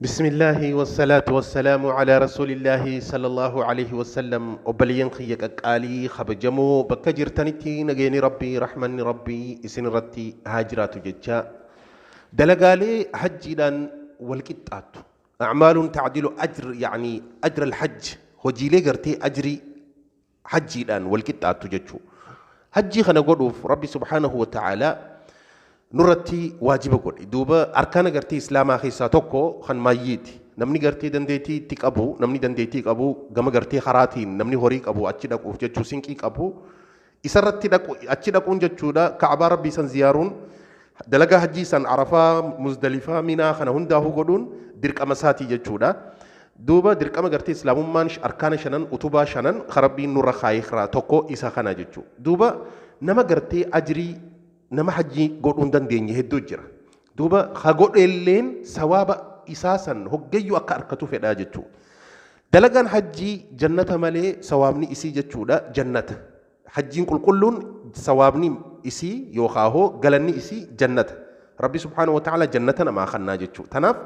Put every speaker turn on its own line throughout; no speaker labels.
بسم الله والصلاة والسلام على رسول الله صلى الله عليه وسلم. Obboleeyyan kiyya qaqqaalii kabajamoo, bakka jirtanitti nageenyi Rabbii, rahmanni Rabbii isin irratti haa jiraatu jecha, dalagaalee hajjiidhaan wal qixxaattu, أعمال تعدل أجر يعني أجر الحج, hojiilee gartee ajrii hajjiidhaan wal qixxaattu jechuu. Hajjii kana godhuuf Rabbi سبحانه وتعالى nurratti waajiba godhe. Duuba arkaana gartee Islaamaa keessaa tokko kan maayyiiti. Namni gartee dandeettii itti qabu, namni dandeettii qabu, gama gartee karaatiin namni horii qabu achi dhaquuf jechuu, sinqii qabu isarratti dhaqu, achi dhaquun jechuudha. Ka'abaa Rabbii san ziyaaruun, dalagaa hajjii san, Arafaa, Muzdalifaa, Minaa kana hundaa'uu godhuun dirqama isaatii jechuudha. Duuba dirqama gartee Islaamummaan arkaana shanan, utubaa shanan Rabbiin nurra kaayee tokko isa kana jechuudha. Duuba nama gartee ajrii nama hajjii godhuu hin dandeenye hedduu jira. Duuba ha godheelleen sawaaba isaa san hoggayyuu akka harkatu fedhaa jechuudha. Dalagaan hajjii jannata malee, sawaabni isii jechuudha jannata. Hajjiin qulqulluun sawaabni isii yookaan hoo galanni isii jannata. Rabbi سبحانه وتعالى jannata namaa kannaa jechuudha. Tanaaf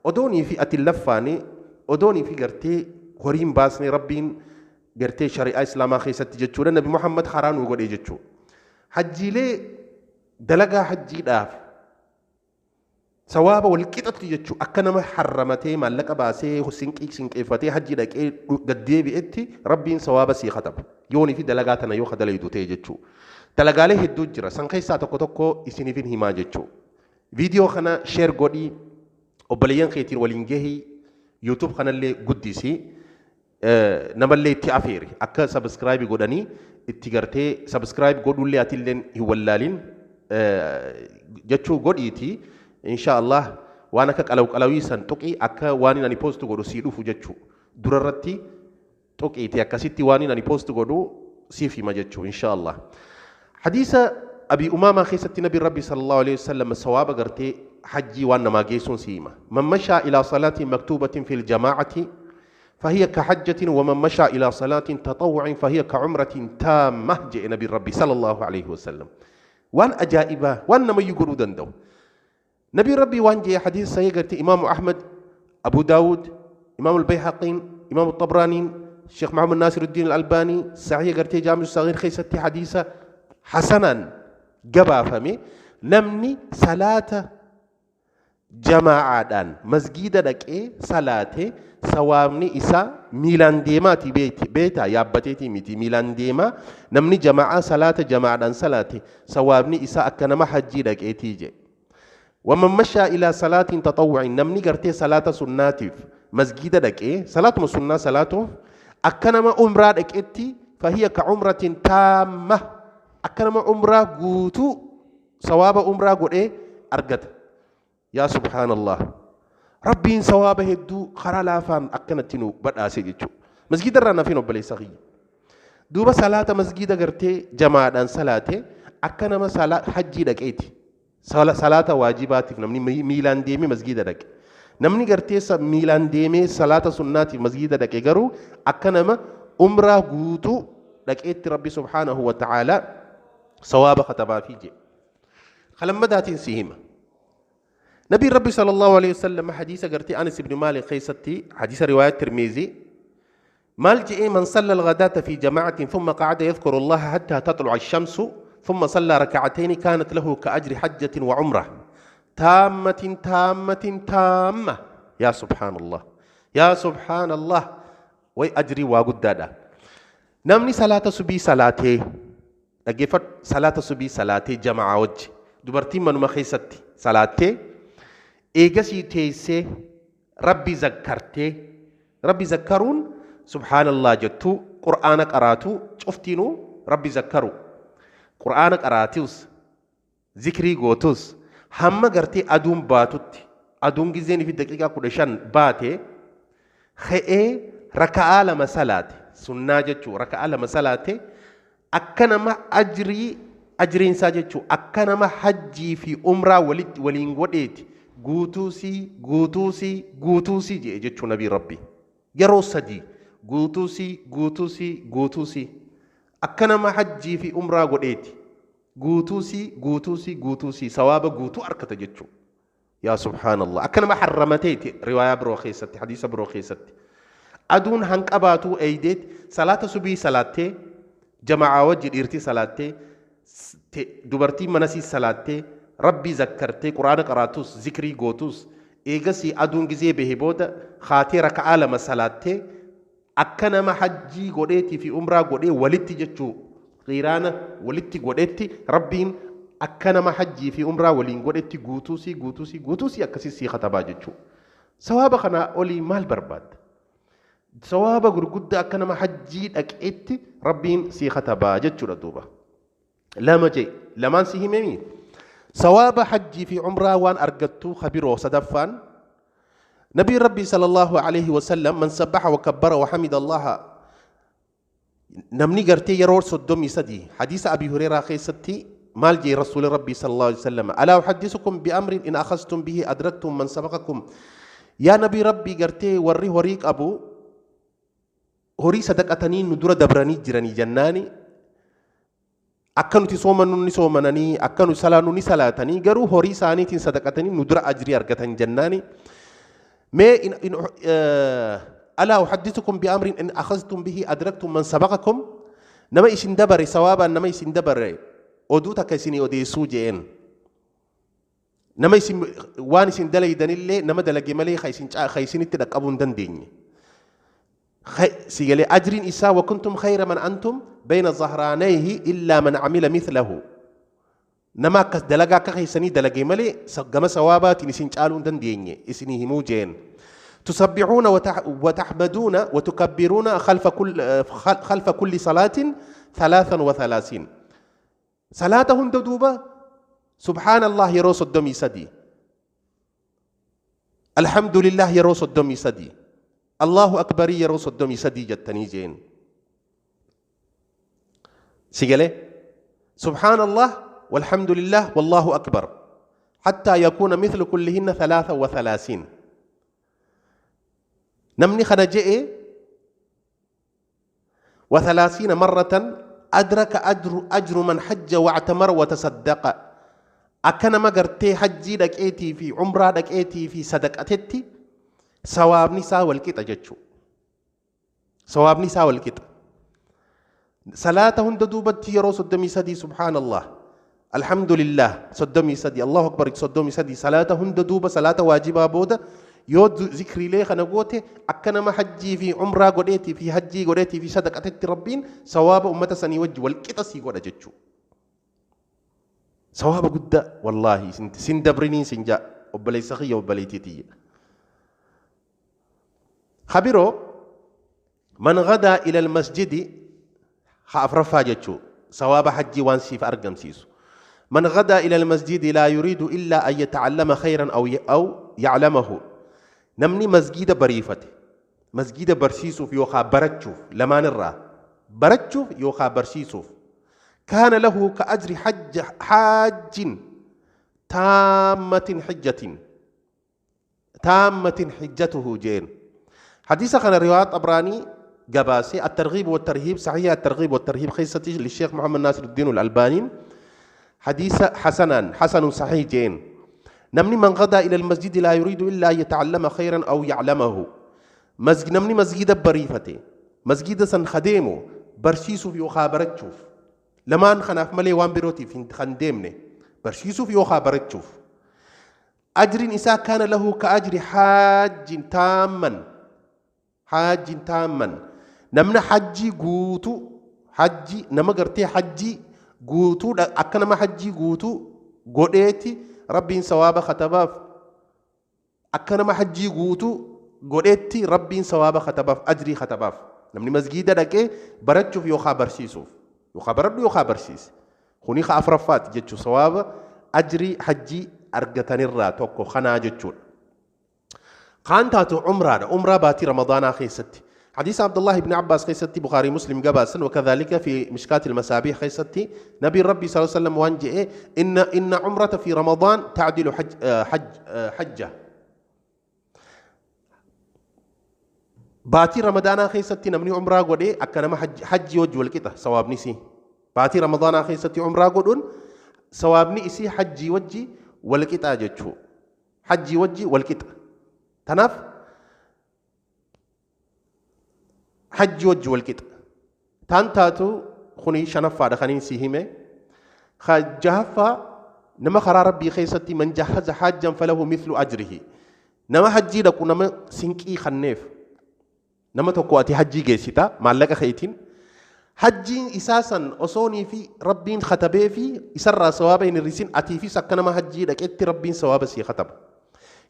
odoonii fi ati laffaanii, odoonii fi gartee horiin baasnee, Rabbiin gartee shari'aa Islaamaa keessatti jechuudha Nabi Muhammad karaa nuu godhee jechuudha. Hajjiilee, dalagaa hajjiidhaaf sawaaba wal qixatti jechuu, akka nama harramatee maallaqa baasee sinqii sinqeeffatee hajji dhaqee gaddeebi'etti Rabbiin sawaaba sii kataba yoonii fi dalagaa tana yoo kadalaydu ta'e jechuu. Dalagaalee hedduu jira, san keessaa tokko tokko isiniifin himaa jechuu. Viidiyoo kana share godhii, obboleeyyan keetiin waliin gahii, YouTube kanallee guddisii, namallee itti afeeri akka subscribe godhanii itti gartee subscribe godhullee atilleen hin wallaalin jechuu godhiiti. Insha Allah waan akka qalaw qalawii san tuqii, akka waan ani post godhu sii dhufu jechuu. Durarratti tuqiiti, akkasitti waan ani post godhu siif hima jechuu insha Allah. Hadiisa Abi Umaamaa keessatti Nabi Rabbi صلى الله عليه وسلم sawaaba gartee hajjii waan namaa geessuun si hima. من مشى إلى صلاة مكتوبة في الجماعة فهي كحجة، ومن مشى إلى صلاة تطوع فهي كعمرة تامة جاء نبي ربي صلى الله عليه وسلم. waan ajaa'ibaa waan namayyuu godhuu danda'u. Nabi Rabbi waan jee, حديث صحيح gartee Imaamu Ahmad, Abu Daawud, Imaamu Albayhaqiin, Imaamu Xabraaniin, Sheekh Muhammad Naasiruddin Albaanii صحيح gartee Jaamiu Sagiir keessatti hadiisa hasanaan gabaafame, namni salaata jamaa'aadhaan masgiida dhaqee salaate, sawaabni isaa miilaan deemaati beeta, yaabbateetii miti, miilaan deemaa. Namni jamaa'aa salaata jamaa'aadhaan salaate sawaabni isaa akka nama hajjii dhaqeetii jedhe. ومن مشى إلى صلاة تطوع, namni gartee salaata sunnaatiif masgiida dhaqee, salaatuma sunnaa salaatuuf, akka nama umraa dhaqeetti, فهي كعمرة تامة, akka nama umraa guutuu sawaaba umraa godhee argata. Yaa سبحان الله, Rabbiin sawaaba hedduu karaa laafaan akkanatti nu badhaase jechuudha. Masgiida irraa nafiin obboleessa kiyya. Duuba salaata masgiida gartee jamaadhaan salaate akka nama hajjii dhaqeeti. Salaata waajibaatiif namni miilaan deemee masgiida dhaqe. Namni gartee miilaan deemee salaata sunnaatiif masgiida dhaqe garuu akka nama umraa guutuu dhaqeetti Rabbi سبحانه وتعالى sawaaba katabaafii jedhe. Kalammadaatiin si hima. Nabi Rabbi صلى الله عليه وسلم حديث gartee Anas ibn Maalik keessatti, حديث رواية Tirmiizii, maal je'ee? من صلى الغداة في جماعة ثم قعد يذكر الله حتى تطلع الشمس ثم صلى ركعتين كانت له كأجر حجة وعمرة تامة تامة تامة. يا سبحان الله، يا سبحان الله, way ajrii waa guddaadha. Namni salaata subii salaatee, dhaggeeffadhu, salaata subii salaatee jamaa wajji, dubartiin manuma keessatti salaattee, eegasii teessee Rabbi zakkartee, Rabbi zakkaruun سبحان الله jettuu, Qur'aana qaraatuu, cuftiinuu Rabbi zakkaru, Qur'aana qaraatius, zikrii gootus, hamma gartee aduun baatutti, aduun gizeen fi daqiiqaa 15 baate ka'ee raka'aa lama salaate, sunnaa jechuu, raka'aa lama salaate, akka nama ajrii ajriinsaa jechuu akka nama hajjii fi umraa walitti waliin godheeti, guutuusii guutuusii guutuusii jedhe jechuu. Nabii Rabbi yeroo sadii guutuusii guutuusii guutuusii, akka nama hajjii fi umraa godheeti, guutuusii guutuusii guutuusii, sawaaba guutuu argata jechuu. Yaa subhaanallah, akka nama harramateeti. Riwaayaa biroo keessatti, hadiisa biroo keessatti, aduun hanqabaatuu eeydeet salaata subii salaattee, jama'aa wajji dhiirtii salaattee, dubartiin manasii salaattee, rabbii zakkartee, quraana qaraatus, zikrii gootus, eegasii aduun gizee bahe booda haatee raka'aa lama salaattee, akka nama hajjii godheetii fi umraa godhee walitti jechuu, qiraana walitti godhetti, rabbiin akka nama hajjii fi umraa waliin godhetti guutuusii guutuusii guutuusii akkasii sii katabaa jechuu. Sawaaba kanaa olii maal barbaadda? Sawaaba gurguddaa akka nama hajjii dhaqeetti rabbiin sii katabaa jechuudha. Duuba lama jee, lamaan si himemi, sawaaba hajjii fi umraa waan argattu kabiroo sadaffaan, نبي ربي صلى الله عليه وسلم: من سبح وكبر وحمد الله، namni gartee yeroo 33، حديث أبي هريرة keessatti maal jee رسول ربي صلى الله عليه وسلم؟ ألا أحدثكم بأمر إن أخذتم به أدركتم من سبقكم؟ يا نبي ربي، gartee warri horii qabu horii sadaqatanii nu dura dabranii jiranii jennaani, akka nuti soomannu ni soomananii, akka nu salaannu ni salaatanii, garuu horii isaaniitiin sadaqatanii nu dura ajrii argatan jennaani, mee in ألا أحدثكم بأمر إن أخذتم به أدركتم من سبقكم؟ Nama isin dabare, sawaabaan nama isin dabare oduu takka isinii odeessuu jeen. Nama isin waan isin dalaydanillee nama dalage malee ka isinitti dhaqqabuu hin dandeenye. Sigalee ajriin isaa: وكنتم خير من أنتم بين ظهرانيه إلا من عمل مثله. Nama akkas dalagaa akka keessanii dalage malee gama sawaabaatiin isin caaluu hin dandeenye isinii himuu jeen. تسبحون وتحمدون وتكبرون خلف كل صلاة 33. صلاة hunda duuba سبحان الله yeroo 33، الحمد لله yeroo 33، الله أكبر yeroo 33 jettanii jeen. Sigalee سبحان الله والحمد لله والله أكبر حتى يكون مثل كلهن 33. Namni kana je'e وثلاثين مرة أدرك أجر من حج واعتمر وتصدق. Akka nama gartee hajjii dhaqeetii fi umraa dhaqeetii fi sadaqatetti sawaabni isaa walqixa jechuu. Sawaabni isaa walqixa. Salaata hunda duubatti yeroo 33 سبحان الله، الحمد لله 33، الله أكبر 33، salaata hunda duuba, salaata waajibaa booda yoo zikriilee kana goote, akka nama hajjii fi umraa godheetii fi hajjii godheetii fi sadaqatetti rabbiin sawaaba ummata sanii wajji walqixa sii godha jechuu. Sawaaba guddaa wallaahi sin dabriniin sin jaa, obboleessa kiyya, obboleettii tiyya. Habiroo: من غدا إلى المسجد، ها afraffaa jechuu, sawaaba hajjii waan siif argamsiisu: من غدا إلى المسجد لا يريد إلا أن يتعلم خيرا أو يعلمه. Namni masgiida bariifate, masgiida barsiisuuf yookaan barachuuf, lamaan irraa, barachuuf yookaan barsiisuuf، كان له كأجر حج حاج تامة حجة تامة حجته jeen. حديث كان رواية طبراني gabaase، الترغيب والترهيب، صحيح الترغيب والترهيب keessatti للشيخ محمد ناصر الدين الألباني، حديث حسنا، حسن صحيح jeen. Namni من غدا إلى المسجد لا يريد إلا أن يتعلم خيرا أو يعلمه، namni masgida bariifate, masgida san kadeemu barsiisuuf yookaan barachuuf, lamaan kanaaf malee waan birootiif kan deemne, barsiisuuf yookaan barachuuf, ajriin isaa كان له كأجر حاج تاما، حاج تاما. Namni hajjii guutuu, hajjii nama gartee hajjii guutuu, akka nama hajjii guutuu godheeti rabbiin sawaaba katabaaf. Akka nama hajjii guutuu godheetti rabbiin sawaaba katabaaf, ajrii katabaaf, namni masgiida dhaqee barachuuf yookaan barsiisuuf, yookaan baradhu yookaan barsiise. Kuni ka afraffaati jechuu, sawaaba ajrii hajjii argatanirraa tokko kanaa jechuudha. Kaan taatu umraadha. Umraa baatii ramadaanaa keessatti. حديث عبد الله بن عباس keessatti، بخاري مسلم gabaasan، وكذلك في مشكاة المصابيح keessatti، نبي ربي صلى الله عليه وسلم waan je'e: إن عمرة في رمضان تعدل حج حج حجة. Baatii ramadaanaa keessatti namni umraa godhe akka nama hajjii wajji wal qixa sawaabni isii. Baatii ramadaanaa keessatti umraa godhuun sawaabni isii hajjii wajji wal qixaa jechuu. Hajjii wajji walqixa. Tanaaf hajjii wajji walqixa. Taan taatu kuni shanaffaadha kaniin si hime. Jahaffaa, nama karaa Rabbii keessatti man jahaza hajjan falahu mithlu ajrihi. Nama hajjii dhaqu nama sinqii kanneef, nama tokko ati hajjii geessita maallaqa keetiin, hajjiin isaa san osoonii fi Rabbiin katabee fi isarraa sawaaba hin hir'isin, atiifis akka nama hajjii dhaqetti Rabbiin sawaaba sii kataba.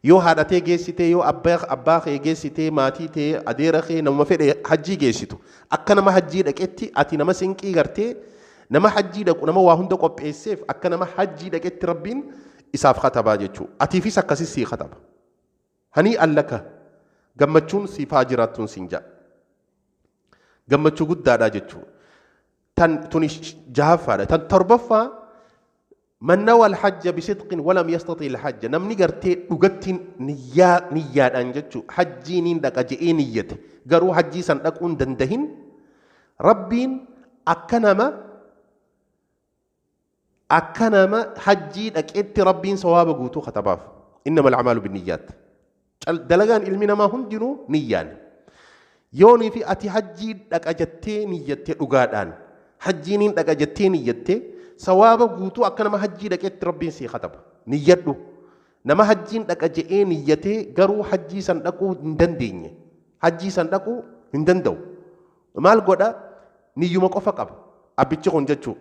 Yoo haadhatee geessitee, yoo abbaa kee geessitee, maatii tee, adeera kee, nama fedhe hajjii geessitu, akka nama hajjii dhaqetti ati nama sinqii gartee nama hajjii dhaqu, nama waa hunda qopheesseef, akka nama hajjii dhaqetti Rabbiin isaaf katabaa jechuu. Atiifis akkasis sii kataba. Hanii allaka, gammachuun siif haa jiraattuun siin ja'a. Gammachuu guddaadha jechuu. Tan tuni jahaffaadha. Tan torbaffaa, man nawa alhajja bisidqin walam yastati alhajja. Namni gartee dhugattiin niyyaa niyyaadhaan jechuu hajjii niin dhaqa je'ee niyyate, garuu hajjii san dhaquu hin dandahin, Rabbiin akka nama hajjii dhaqeetti Rabbiin sawaaba guutuu katabaaf. Innama alacmaalu binniyyaat. Dalagaan ilmi namaa hundinuu niyyaan. Yoonii fi ati hajjii dhaqa jettee niyyattee, dhugaadhaan hajjii niin dhaqa jettee niyyattee, sawaaba guutuu akka nama hajjii dhaqeetti Rabbiin sii kataba. Niyyadhu. Nama hajjiin dhaqa je'ee niyyatee garuu hajjii san dhaquu hin dandeenye, hajjii san dhaquu hin danda'u, maal godha? Niyyuma qofa qaba abbichi kun jechuu.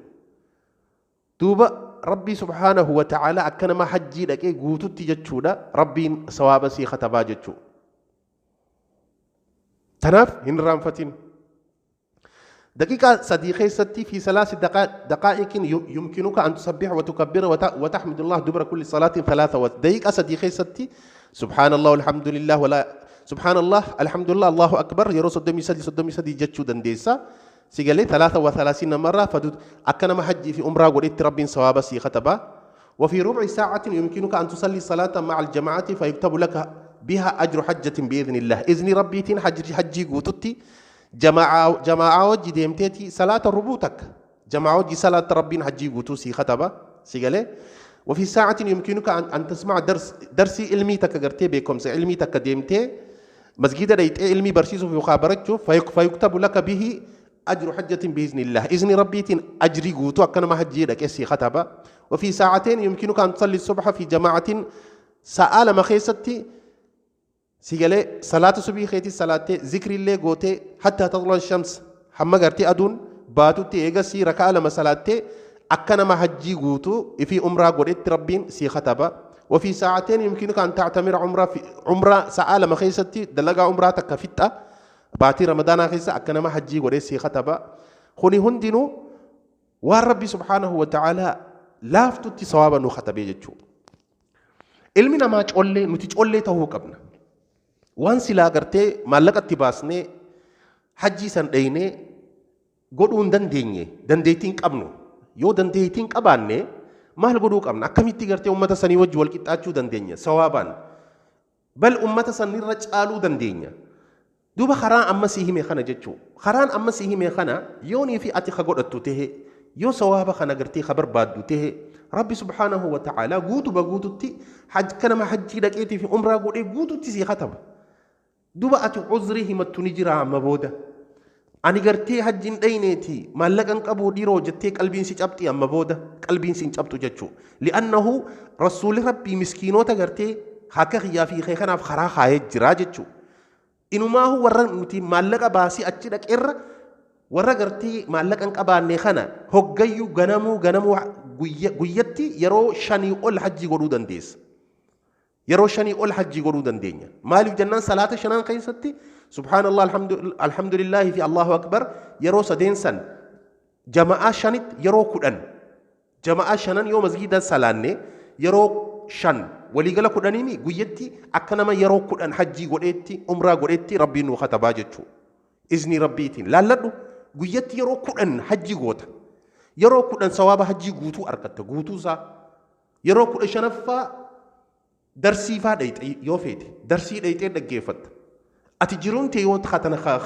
Duuba Rabbii subhaanahu wa ta'ala akka nama hajjii dhaqee guututti jechuudha Rabbiin sawaaba sii katabaa jechuu. Tanaaf hin irraanfatin. Daqiiqaa 3 keessatti في ثلاث دقائق يمكنك أن تسبح وتكبر وتحمد الله دبر كل صلاة ثلاثة. دقيقة 3 keessatti سبحان الله، الحمد لله، ولا سبحان الله، الحمد لله، الله أكبر yeroo 33 33 jechuu dandeessa. Si galee? 33 مرة فدود akka nama hajjii fi umraa godhetti Rabbiin sawaaba sii kataba. وفي ربع ساعة يمكنك أن تصلي صلاة مع الجماعة فيكتب لك بها أجر حجة بإذن الله. إذن ربيتين حج حجي قوتتي جماعة جماعة وجي ديمتيتي صلاة ربوتك جماعة وجي صلاة ربين حجي قوتو سي ختبة. سيقالي؟ وفي ساعة يمكنك أن تسمع درس درسي علمي تك بكم علمي تك ديمتي مسجد ريت علمي برسيسو في مخابرته فيكتب لك به أجر حجة بإذن الله. إذن ربيتين أجري قوتو أكنا ما حجي لك سي ختبة. وفي ساعتين يمكنك أن تصلي الصبح في جماعة. سأل ما خيستي سيجالي صلاة الصبح خيتي صلاة ذكر الله قوتي حتى تطلع الشمس، حما قرتي أدون باتو تيجا سي ركعة لما صلاة أكنا ما حجي قوتو في عمرة قريت ربين سي ختبة. وفي ساعتين يمكنك أن تعتمر عمرة في عمرة. سأل ما خيستي دلقا عمرة تكفيتا باتي رمضان خيسا أكنا ما حجي قريت سي ختبة. خوني هندنو والرب سبحانه وتعالى لافتو صوابا نو ختبه جچو. Ilmi namaa collee, nuti collee ta'uu qabna. Waan silaa gartee maallaqa itti baasnee hajjii san dhaynee godhuu hin dandeenye, dandeettiin qabnu, yoo dandeettiin qabaanne maal godhuu qabna? Akkamitti gartee ummata sanii wajji wal qixxaachuu dandeenya sawaabaan, bal ummata sanirra caaluu dandeenya? Duuba karaan amma sii hime kana jechuu. Karaan amma sii hime kana yoonii fi ati ka godhattu tahe, yoo sawaaba kana gartee ka barbaaddu tahe, Rabbi subhaanahu wa ta'aalaa guutuba guututti akka nama hajjii dhaqeetii fi umraa godhee guututti sii kataba. Duba ati uzrii himattu ni jira amma booda? Ani gartee hajjiin dhayneeti, maallaqan qabuu dhiiroo jettee qalbiin si cabxi? Amma booda qalbiin si hin cabxu jechuu. Li'annahu rasuulli Rabbii miskiinota gartee akka kiyyaa fi kee kanaaf karaa kaayee jira jechuu. Inumaahu warra nuti maallaqa baasii achi dhaqeerra, warra gartee maallaqa hin qabaanne kana hoggayyuu ganamuu ganamuu guyyatti yeroo 5 ol hajjii godhuu dandeessa. Yeroo 5 ol hajjii godhuu dandeenya. Maaliif jennaan, salaata shanan keessatti subhaanallah, alhamdulillaahi fi Allahu akbar yeroo sadeen san jama'aa shanitti yeroo 10, jama'aa shanan yoo masgiida salaanne yeroo 5, waliigala 10nii guyyatti akka nama yeroo 10 hajjii godheetti, umraa godheetti Rabbiin nuu katabaa jechuu. Izni Rabbiitiin laalladhu, guyyatti yeroo 10 hajjii goota. Yeroo 10 sawaaba hajjii guutuu argatta guutuu isaa. Yeroo 15ffaa darsiifaa dhayxe yoo feete darsii dhayxee dhaggeeffatta. Ati jiruun tee yoo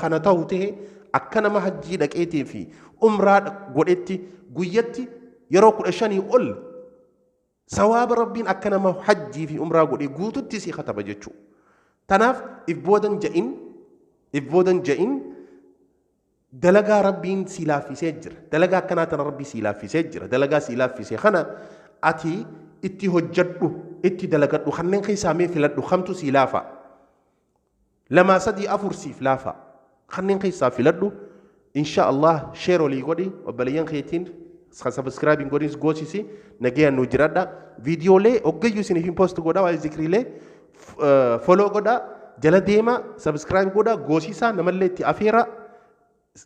kana ta'u ta'e, akka nama hajjii dhaqeetii fi umraa godhetti guyyatti yeroo 15 ol. Sawaaba Rabbiin akka nama hajjii fi umraa godhee guututti sii kataba jechuudha. Tanaaf if boodan ja'in, if boodan ja'in, dalagaa Rabbiin sii laaffisee jira. Dalagaa akkanaa tana Rabbii sii laaffisee jira. Dalagaa sii laaffisee kana ati itti hojjadhu, itti dalagadhu. Kanneen keessaa mee filadhu, kamtu sii laafa? 2, 3, 4 siif laafa. Kanneen keessaa filadhu. Insha Allah share olii godhi obboleeyyan keetiin, kan subscribe hin godhin goosisi. Nagayaan nu jiraadha. Viidiyoolee hoggayyuu isiniif hin post godha. Waa'ee zikriilee follow godha, jala deema, subscribe godha, goosisaa, namallee itti afeera.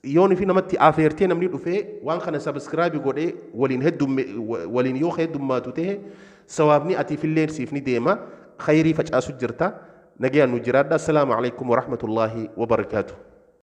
Yoon fi namatti afeertee namni dhufee waan kana subscribe godhee waliin heddumme, waliin yoo heddummaatu ta'e, sawaabni atiifillee siif ni deema. Khayrii facaasu jirta. Nagayaan nu jiraadha. Assalaamu alaikum warahmatullaahi wabarakaatuh.